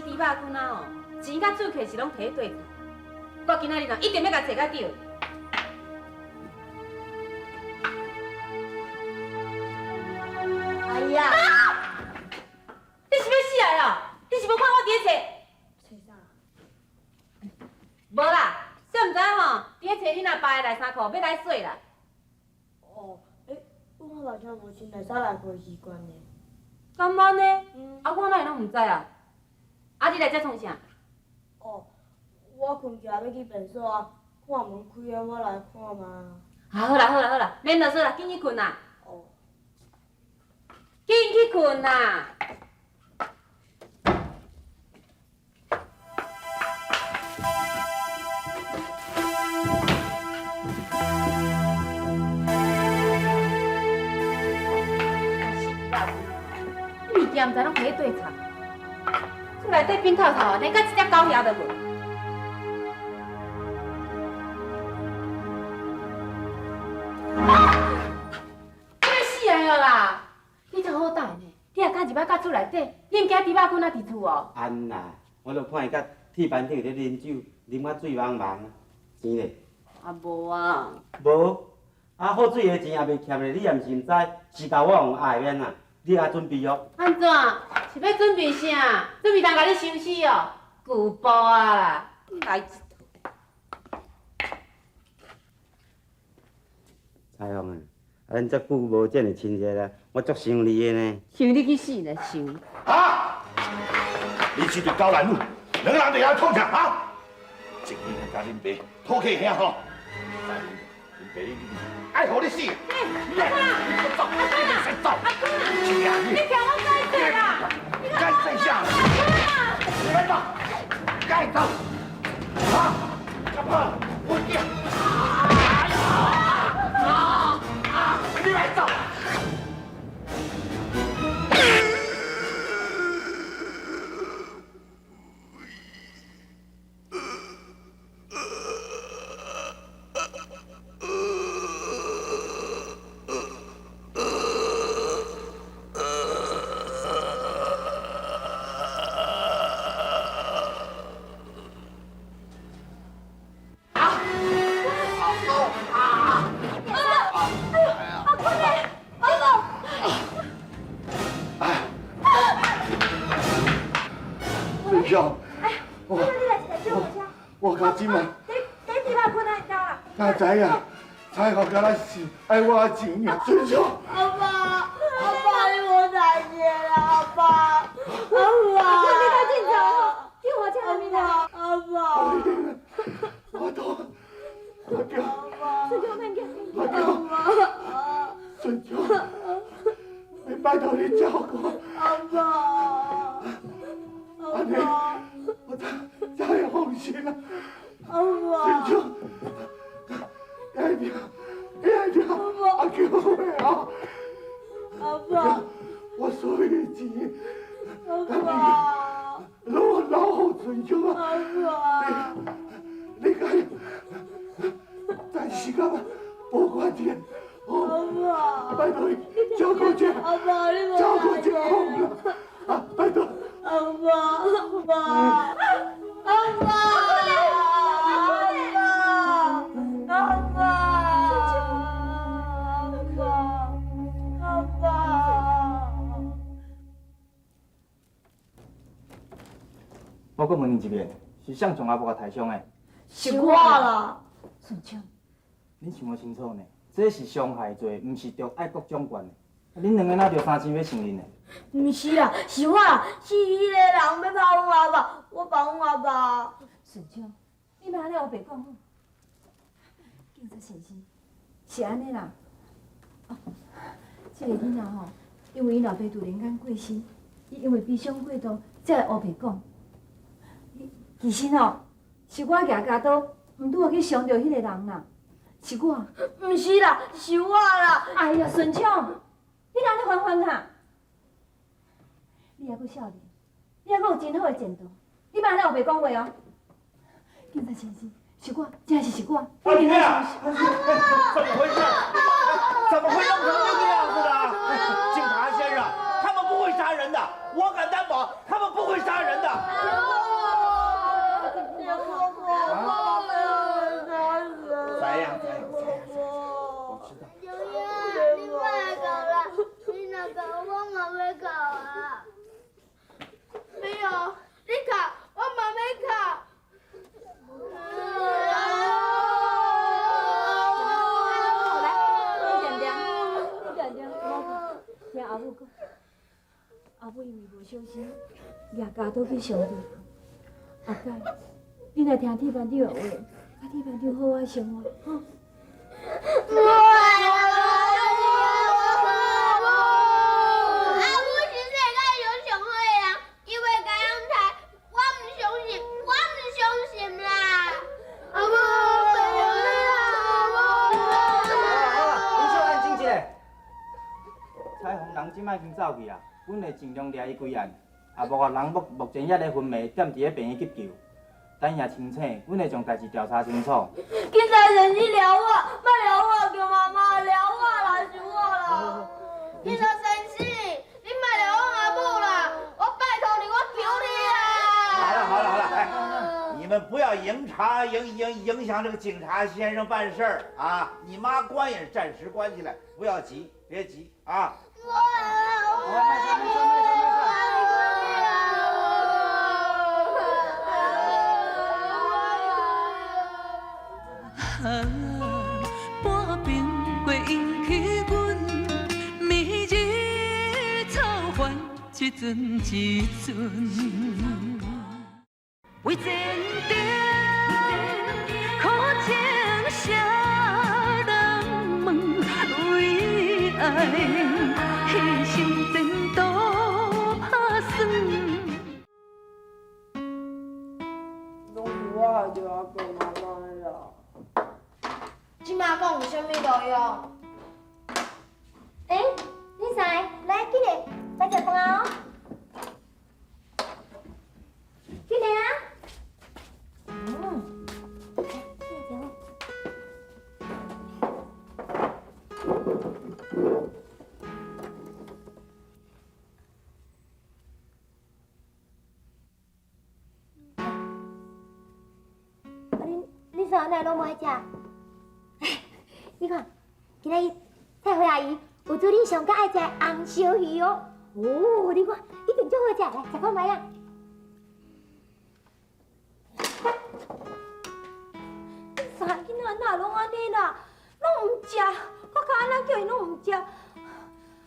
豬肉羹仔吼，錢佮主客是攏提對。我今仔日若一定欲共揣甲著。哎呀！你是欲死來哦？你是無看我佇咧揣？揣啥？無啦，啥毋知吼？佇咧揣恁阿爸的內衫褲，欲來洗啦。哦，欸，阮阿爸敢無穿內衫內褲的習慣呢。敢按呢？啊，我哪會攏毋知啊？啊，你來遮創啥？哦，我睏起來欲去便所啊，看門開啊，我來看嘛。啊，好啦好啦好啦，免囉嗦啦，緊去睏啦。哦。緊去睏啦！物件毋知攏提佗佗，厝內底冰透透啊，連佮一隻狗遐都無。你欲死來哦啦！你足好膽呢，你也敢入來到厝內底？你毋驚豬肉羹仔佇厝哦？按啦，我著看伊佮鐵板頂咧啉酒，啉甲醉茫茫，錢咧？啊，無啊。無？啊，好水的錢也袂欠咧，你也毋是毋知，是共我用愛免啊？你愛準備哦。按怎？是欲準備啥？準備通共你收屍哦？舊布啊啦！來一套。彩鳳啊，啊，恁遮久無見的親熱啊，我足想你的呢。想你去死啦！想。啊！你這對狗男女，兩个人佇遐創啥啊？一日共恁爸討客兄吼，恁爸你愛予你死！欸，阿公啊，你袂使走，阿公啊，你聽我解釋啦！解釋啥？你來走，該走。啊！阿婆，我驚。你來走。我甲这嘛，哪知影，彩凤敢若是愛我錢啊！春秋，阿爸，阿爸，你無代誌啦，阿爸，阿爸，你太緊張吼，救護車還未來。阿爸，我都，阿嬌，春秋免驚，阿嬌，春秋，你拜託你照顧。阿爸，阿爸，我才會放心啦。阿爸，春秋，愛聽，愛聽，阿嬌的啊。阿爸，我所有的錢，阿爸，攏留予春秋啊。阿爸，你敢暫時甲無關係，阿爸，拜託你照顧者，阿爸，你照顧者好啦，啊，拜託。阿爸，阿爸，阿爸，阿爸，阿爸，阿爸。我閣問恁一遍，是誰將阿母共刣傷的？是我啦。順昌，恁想無清楚呢？這是傷害罪，毋是著愛國掌權的。恁兩个哪著三錢欲承認的？毋是啦，是我啦，是彼个人欲拍阮阿爸，我幫阮阿爸。順昌，你莫按呢烏白講好。警察先生，是按呢啦。哦，這個囡仔吼，因為伊老爸突然間過身，伊因為悲傷過度，才會烏白講。其實吼，是我舉鉸刀，毋拄好去傷著彼個人啦，是我。毋是啦，是我啦。哎呀，順昌，你哪按呢煩煩啊？你猶閣少年，你猶閣有真好的前途，你莫按呢烏白講話哦。警察先生，是我，真是是我。阿姐啊，怎麼回事？怎麼會弄成這個樣子的？警察先生，他們不會殺人的，我敢擔保，他們不會殺人的。因為無小心，舉鉸刀去傷著。阿解，你若聽鐵班長的話，佮鐵班長好好生活，吼。無愛啦！阿母是世界上上好的人，伊袂共人刣，我毋相信，我毋相信啦！阿母，拜託你啦，阿母！好啦，恁小安靜一下。彩虹人這擺已經走去啊，阮會盡量掠伊歸案。阿木啊，人目前猶咧昏迷，踮佇咧病院急救。等伊若清醒，阮會將代誌調查清楚。警察先生掠我，莫掠我，叫媽媽掠我啦，是我啦。警察先生，你莫掠阮阿母啦，我拜託你，我求你啦。好了好了好了，哎，你們不要影查影影影響這個警察先生辦事兒啊！你媽關也是暫時關起來，不要急，別急啊。我半暝过引起阮暝日草原一阵一阵。為前程，苦情誰人問？為愛犧牲前途拍算。攏是我害著阿舅媽媽的啦。這馬講有啥物路用？欸，恁三个來，緊來，來食飯哦。緊來啊！嗯，來，緊來食哦。啊，恁三個哪會攏無愛食？你看，今仔日蔡慧阿姨有煮恁上較愛食的紅燒魚哦。哦，你看，一定足好食，來食看覓啊！恁三個囡仔哪攏按呢啦，攏毋食，我較按怎叫𪜶攏毋食。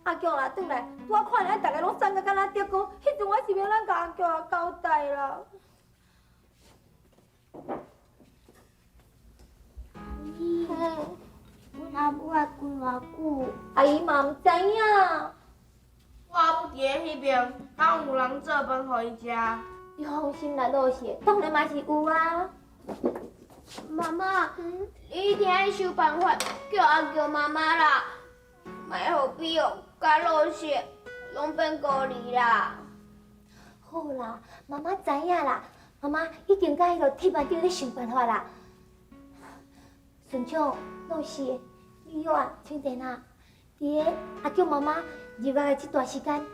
阿強若轉來，拄仔看見逐个攏瘦甲敢若竹篙，彼陣我是欲按怎共阿強交代啦？阿姨，阮阿母愛關偌久？阿姨嘛毋知影。我阿母佇咧彼邊，敢有人做飯予伊食？你放心啦，老實，當然嘛是有啊。媽媽，你一定愛想辦法叫阿強媽媽啦，莫予比玉佮老實攏變孤兒啦。好啦，媽媽知影啦，媽媽已經佮彼个鐵班長咧想辦法啦。順暢、老實、美玉啊、清田啊，佇咧阿強媽媽入來的這段時間，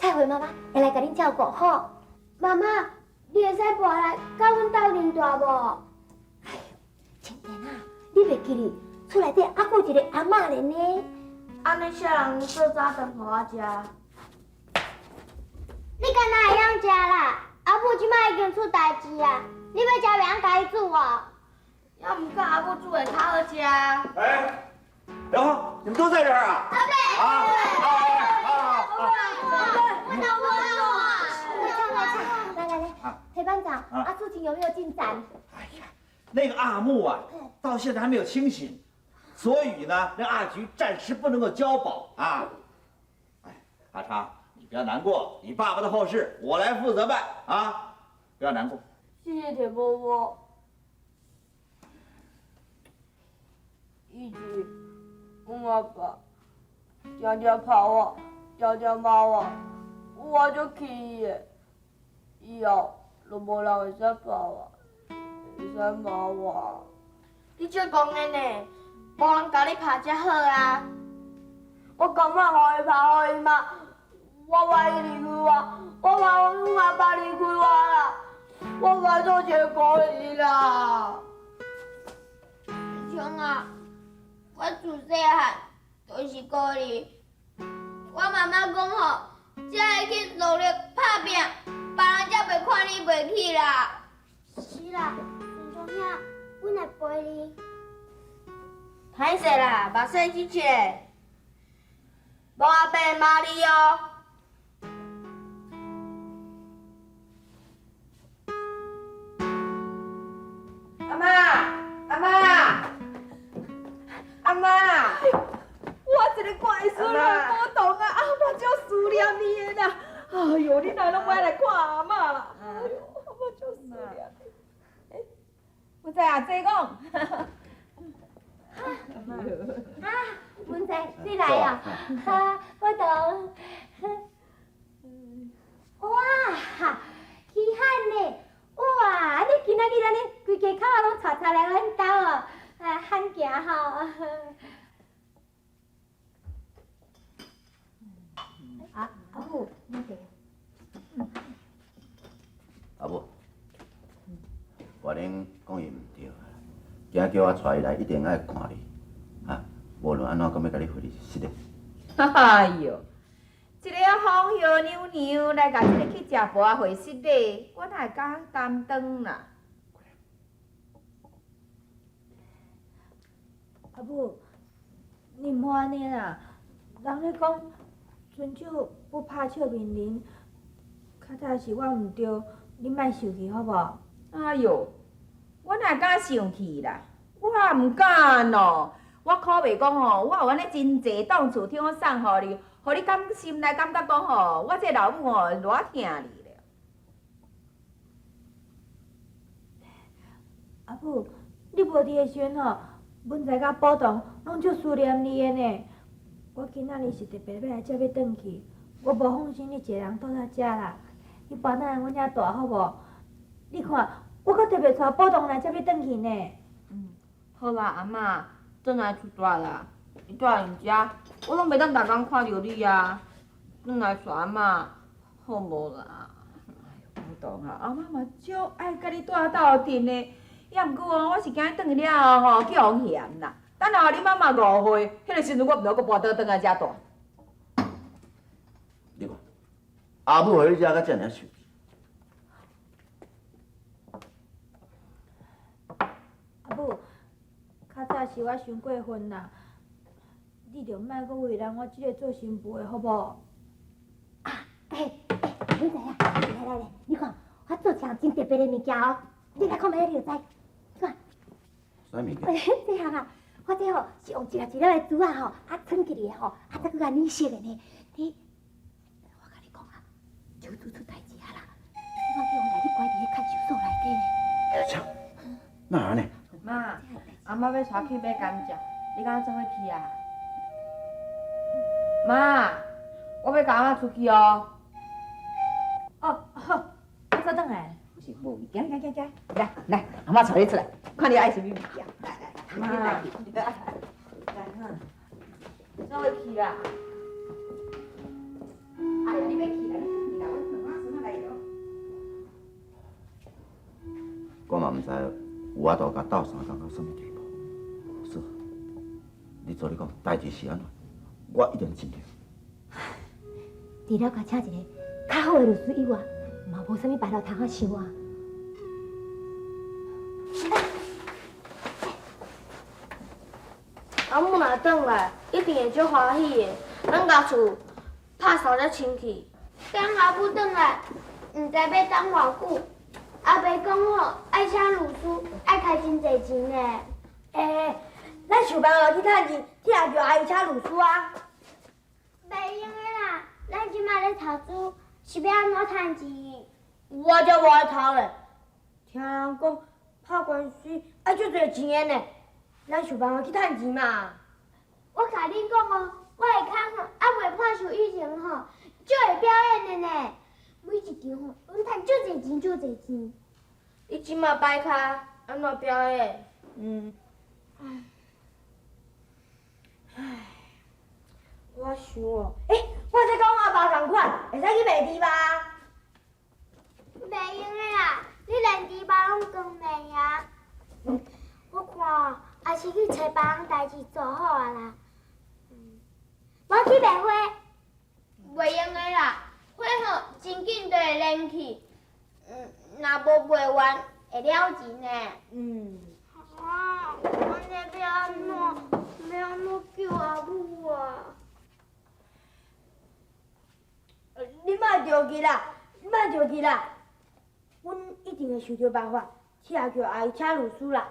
蔡慧媽媽會來共恁照顧吼。媽媽，你會使搬來佮阮鬥陣住無？哎呦，清田啊，你袂記得厝內底猶閣有一個阿嬤咧呢？按呢，啥人做早餐予我食？你敢若會曉食啦？阿母這擺已經出代誌啊，你欲食袂曉家己煮哦？猶毋過阿母煮的較好食。哎，劉浩，你們都在這兒啊？啊啊啊啊！來來來，裴班長，啊，事情有沒有進展？哎呀，那個阿木啊，到現在還沒有清醒，所以呢，那阿菊暫時不能夠交保啊。哎，阿昌，你不要難過，你爸爸的後事我來負責辦啊，不要難過。謝謝鐵伯伯。以前，阮阿爸常常拍我，常常罵我，我足氣伊的。以後就無人會使拍我，會使罵我。你足戇的呢，無人共你拍才好啊！我甘願予伊拍，予伊罵，我願意離開我，我願阮阿爸離開我啦，我願做一个孤兒啦。強啊，我自細漢就是孤兒，我媽媽講吼，才會去努力拍拚，別人才袂看你袂起啦。是啦，順昌兄，阮來陪你。歹勢啦，目屎去切，無阿伯罵你哦。媽，我一个乖孙来宝堂啊，阿媽足思念你的啦。哎喲，你哪攏無愛來看阿嬤啦？哎喲，阿嬤足思念你。欸，文才啊，坐講。啊，文才，你來啊？哈，寶堂。哇，稀罕呢！哇，你今仔日按呢規家口仔攏帶帶來阮兜哦，啊，罕見吼。啊，阿母，你坐。阿母，我恁講伊毋對啊，今仔叫我帶伊來，一定愛看你，啊，無論按怎，閣欲共你回是的。哎喲，一个風雨娘娘來共這個乞食婆仔會失禮，我哪會敢擔當啦？阿母，你毋好按呢啦，人咧講伸手不拍笑面人，較早是我毋對，你莫生氣好無？哎喲，我哪會敢生氣啦？我毋敢咯。我可袂講吼，我有按呢真濟棟厝通送予你，予你感心內感覺講吼，我這老母吼偌疼你咧。阿母，你無佇的時陣吼，文才佮寶堂攏足思念你的呢。我今仔日是特別欲來接你轉去，我無放心你一个人蹛佇遮啦。你搬轉來阮遮住好無？你看，我閣特別帶寶堂來接你轉去呢。嗯，好啦，阿嬤，轉來厝住啦。你住𪜶遮，我攏袂當逐工看著你啊。轉來厝阿嬤，好無啦？寶堂啊，阿嬤嘛足愛佮你住鬥陣的，抑毋過哦，我是驚你轉去了後吼去予人嫌啦。等下予恁媽媽誤會，彼个時陣我毋知閣跋倒轉來遮住。你看，阿母予你遮閣遮爾啊受氣。阿母，較早是我傷過分啦，你著莫閣為難我這个做新婦的，好無？啊，欸欸，文才啊，來來來，你看我做一項真特別的物件哦，你來看覓，你就知。你看。啥物件？這項啊，我這吼是用一粒一粒的珠仔吼，啊藏起來的吼，啊再閣共染色的呢。你，我共你講啊，手術出代誌啊啦，我叫人來你關佇彼看守所內底呢。啥？哪會按呢？媽，阿嬤欲帶去買甘蔗，你敢做伙去啊？媽，我欲共阿嬤出去哦。哦，好，我走轉來。是無，行行行行，來來，阿嬤帶你出來，看你愛啥物物件。來來來，媽，來哈，做伙去啦。哎呀，你欲去啦，你轉去啦，阮兩仔孫仔來咯。我嘛毋知有法度共鬥相共到啥物地步。說，你做你講，代誌是按怎，我一定盡力。除了共請一个較好的律師以外，嘛無啥物辦法通好想啊。阿母若轉來，一定會足歡喜的。咱共厝拍掃才清氣。等阿母轉來，毋知欲等偌久。阿爸講吼，愛請律師，愛開真濟錢呢。欸，咱想辦法去趁錢，去也叫阿姨請律師啊。袂用的啦，咱這馬咧讀書，是欲按怎趁錢？我才無愛讀咧，聽人講拍官司愛足濟錢的呢，咱想辦法去趁錢嘛。我共你講哦，我的跤吼猶未破相以前吼，足會表演的呢。每一場吼，攏趁足濟錢，足濟錢。你這馬擺跤，按怎表演？嗯。唉，我想哦，欸，我這佮阮阿爸仝款，會使去賣豬肉。袂用的啦，你連豬肉攏扛袂贏。我看還是去揣別項代誌做好啊啦。我去賣花。袂用的啦，花吼真緊就會連去，若無賣完會了錢呢。啊，按呢欲按怎？欲按怎救阿母啊？你莫著急啦，你莫著急啦，阮一定會想著辦法，去也叫阿姨請律師啦。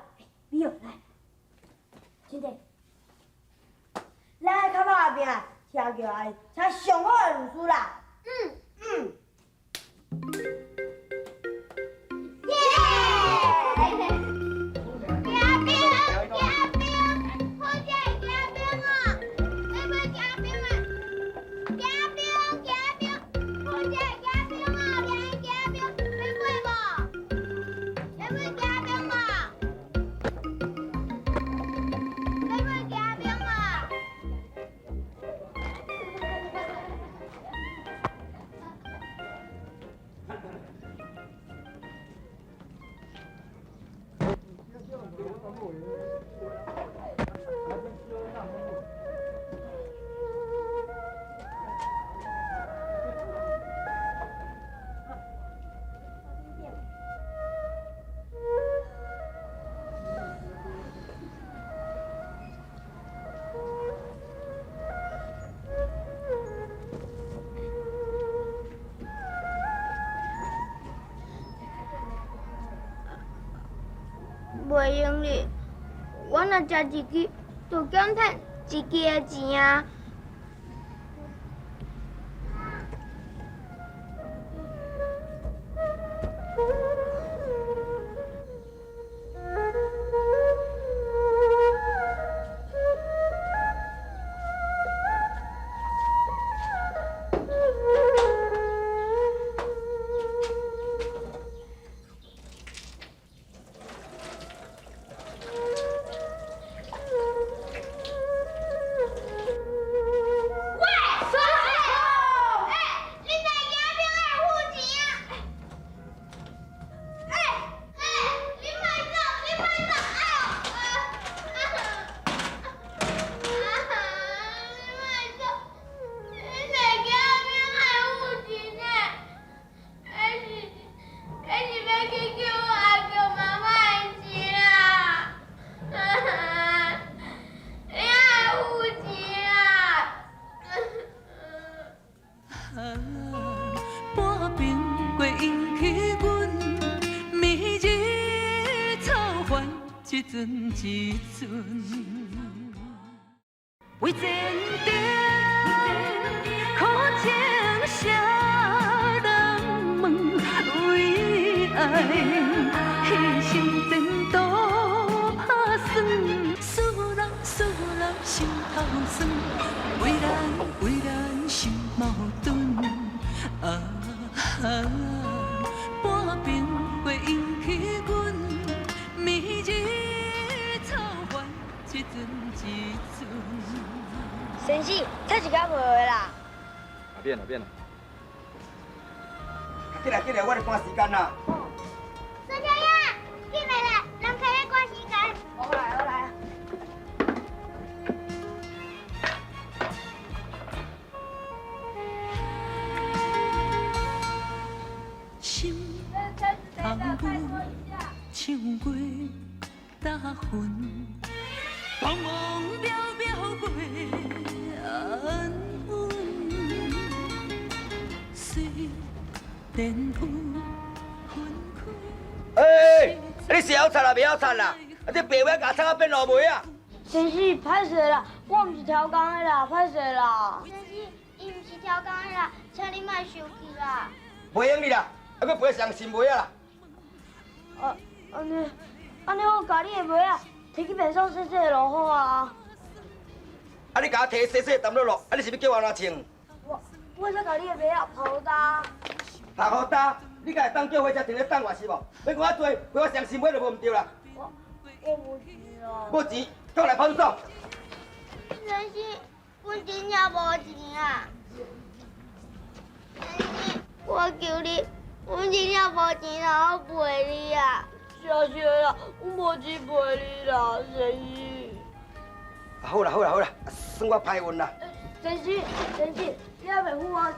美玉來，真的。較拍拼，请叫阿请上好的律师啦。嗯嗯。耶！行兵，行兵，好食的行兵哦！要买行兵啊！行兵，行兵，好食的行兵哦！凉的行兵，要买无？要买行兵无？要买行兵无？袂用哩，我若食一支，就减趁一支的钱啊。喂，孙哎，你那行兵爱付钱啊！哎哎，你莫走，你莫走，哎呦！啊你莫走，你那行兵爱付钱呢？那是欲去救阿公妈妈的钱啦！你爱付钱啦！半暝过引起阮，暝日草原一阵一阵。为前程，苦情谁人问？为爱牺牲前途拍算，思人思人心头酸，为咱为咱心矛盾。啊，半暝过引起阮，暝日草原一阵一阵。先生，这一工袂话啦。啊免啦免啦。紧来紧来，我咧赶时间啦。孙小燕，进来啦，人客咧赶时间。我来，我来。心头唱过大魂，茫茫渺渺过安稳，虽然有分开。哎，你是晓插啦，袂晓插啦？啊，这白话共插啊变乌梅啊！先生，歹势啦，我毋是超工的啦，歹势啦。先生，伊毋是超工的啦，请你莫生气啦。袂用你啦，啊，阁赔上新袜仔啦。啊，按呢，按呢，我共你的袜仔提去便所洗洗就好啊。啊，你共我提洗洗澹落落，啊，你是欲叫我按怎穿？我会使共你的袜仔抛焦。抛焦？你敢会当叫火车停咧等我是无？免讲遐济，赔我上新袜就无毋对啦。我无钱啊。无钱，倒来派出所。先生，阮真正无钱啊！先生，我求你，阮真正无钱啦，我赔你啊！谢谢啦，阮无钱赔你啦，先生。啊，好啦好啦好啦，算我歹运啦。先生，先生，你还袂付我钱